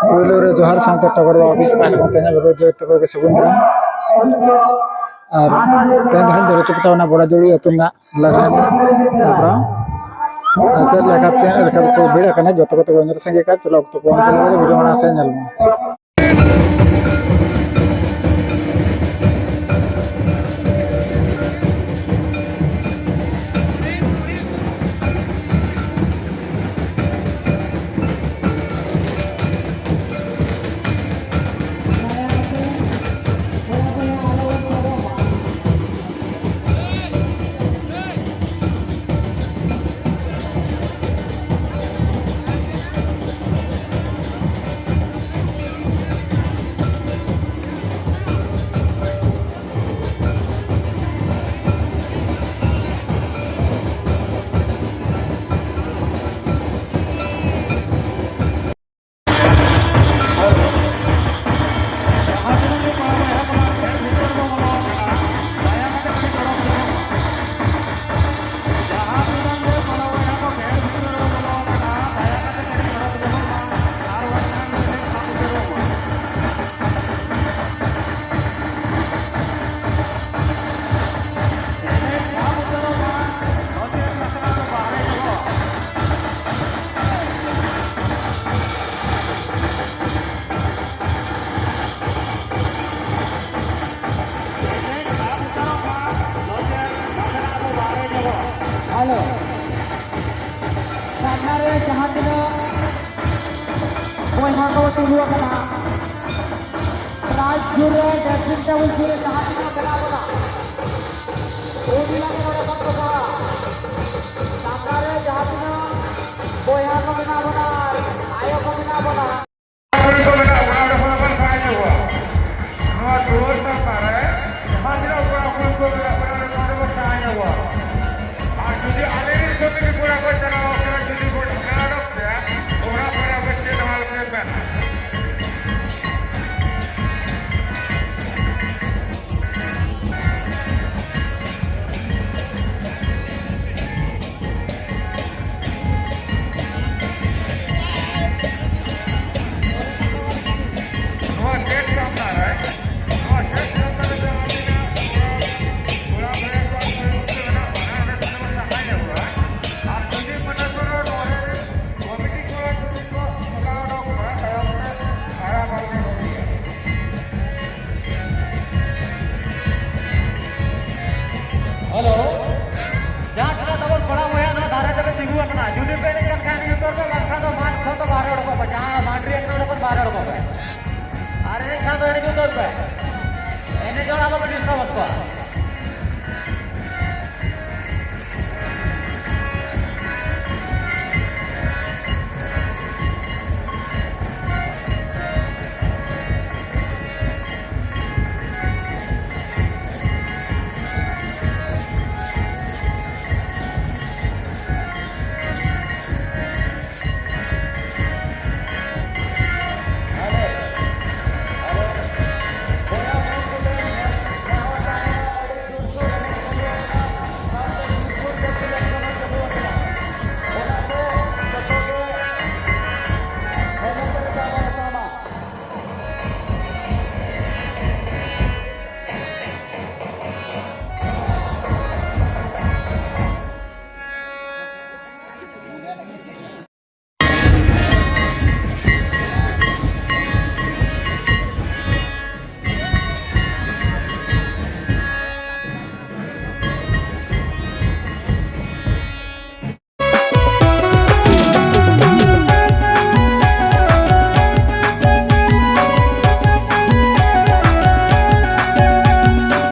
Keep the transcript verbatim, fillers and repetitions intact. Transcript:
ᱯᱳᱭᱞᱳ ᱨᱮ ᱡᱚᱦᱟᱨ ᱥᱟᱶᱛᱮ ᱴᱚᱜᱚᱨ ᱵᱟᱵᱟ ᱚᱯᱷᱤᱥ ᱯᱟᱦᱴᱟ ᱠᱷᱚᱱ ᱛᱮᱦᱮᱧ ᱟᱵᱚ ᱡᱚᱛᱚ ᱠᱚᱜᱮ ᱥᱟᱹᱜᱩᱱ ᱫᱟᱨᱟᱢ᱾ ᱟᱨ ᱛᱮᱦᱮᱧ ᱫᱚ ᱦᱟᱸᱜ ᱡᱚᱨᱚ ᱪᱚᱯᱚᱛᱟ ᱚᱱᱟ ᱵᱚᱲᱟ ᱡᱩᱲᱤ ᱟᱹᱛᱩ ᱨᱮᱱᱟᱜ ᱞᱟᱜᱽᱲᱮ ᱮᱱᱮᱡ, ᱛᱟᱨᱯᱚᱨᱮ ᱟᱨ ᱪᱮᱫ ᱞᱮᱠᱟᱛᱮ ᱞᱮᱠᱟ ᱠᱚ ᱵᱷᱤᱲ ᱟᱠᱟᱱᱟ, ᱡᱚᱛᱚ ᱠᱚᱛᱮ ᱵᱚᱱ ᱧᱮᱞ ᱥᱟᱸᱜᱮ ᱠᱟᱜ᱾ ᱪᱚᱞᱚ, ᱚᱠᱛᱚ ᱠᱚ ᱵᱟᱝ ᱠᱚᱢ ᱠᱟᱛᱮ ᱵᱷᱤᱰᱤᱭᱳ ᱢᱟᱲᱟᱝ ᱥᱮᱫ ᱧᱮᱞ ᱢᱮ᱾ ᱦᱮᱞᱳ, ᱥᱟᱢᱱᱟ ᱨᱮ ᱡᱟᱦᱟᱸ ᱛᱤᱱᱟᱹᱜ ᱵᱚᱭᱦᱟ ᱠᱚ ᱛᱤᱸᱜᱩ ᱟᱠᱟᱱᱟ, ᱯᱨᱟᱭᱤᱡᱽ ᱥᱩᱨ ᱨᱮ, ᱰᱨᱮᱥᱤᱝ ᱴᱮᱵᱤᱞ ᱥᱩᱨ ᱨᱮ ᱡᱟᱦᱟᱸ ᱛᱤᱱᱟᱹᱜ ᱢᱮᱱᱟᱜ ᱵᱚᱱᱟ, ᱩᱱ ᱦᱤᱞᱳᱜ ᱜᱮ ᱱᱚᱰᱮ ᱠᱷᱚᱱ ᱠᱚ ᱥᱟᱦᱟᱜᱼᱟ᱾ ᱥᱟᱢᱱᱟ ᱨᱮ ᱡᱟᱦᱟᱸ ᱛᱤᱱᱟᱹᱜ ᱵᱚᱭᱦᱟ ᱠᱚ ᱢᱮᱱᱟᱜ ᱵᱚᱱᱟ ᱟᱨ ᱟᱭᱳ ᱠᱚ ᱢᱮᱱᱟᱜ ᱵᱚᱱᱟ, ᱠᱩᱲᱤ ᱠᱚ ᱢᱮᱱᱟᱜ ᱵᱚᱱᱟ, ᱚᱸᱰᱮ ᱠᱷᱚᱱ ᱵᱚᱱ ᱥᱟᱦᱟ ᱧᱚᱜᱚᱜᱼᱟ᱾ ᱱᱚᱣᱟ ᱫᱩᱣᱟᱹᱨ ᱥᱟᱢᱱᱟ ᱨᱮ ᱡᱟᱦᱟᱸ ᱛᱤᱱᱟᱹᱜ ᱠᱚᱲᱟ ᱠᱩᱲᱤ ᱠᱚ ᱢᱮᱱᱟᱜ ᱵᱚᱱᱟ, ᱚᱸᱰᱮ ᱠᱷᱚᱱ ᱵᱚᱱ ᱥᱟᱦᱟ ᱧᱚᱜᱚᱜᱼᱟ᱾ ᱟᱨ ᱡᱩᱫᱤ ᱟᱞᱮ ᱨᱮᱱ ᱠᱚ ᱛᱮᱜᱮ ᱠᱚᱲᱟ ᱠᱚ ᱪᱟᱞᱟᱣ ᱠᱟᱱᱟ, ᱡᱩᱫᱤ ᱠᱚ ᱰᱷᱮᱨᱚᱜ ᱛᱮ, ᱚᱱᱟ ᱯᱚᱨᱮ ᱟᱯᱮ ᱪᱮᱫ ᱦᱚᱸ ᱟᱞᱚᱯᱮ ᱢᱮᱱᱟ᱾ ᱟᱨ ᱦᱚᱲ ᱠᱚᱜᱮ᱾ ᱟᱨ ᱮᱱᱮᱡ ᱠᱷᱟᱱ ᱫᱚ ᱮᱱᱮᱡ ᱩᱛᱟᱹᱨ ᱯᱮ᱾ ᱮᱱᱮᱡ ᱦᱚᱲ ᱟᱞᱚᱯᱮ disturb ᱠᱚᱣᱟ᱾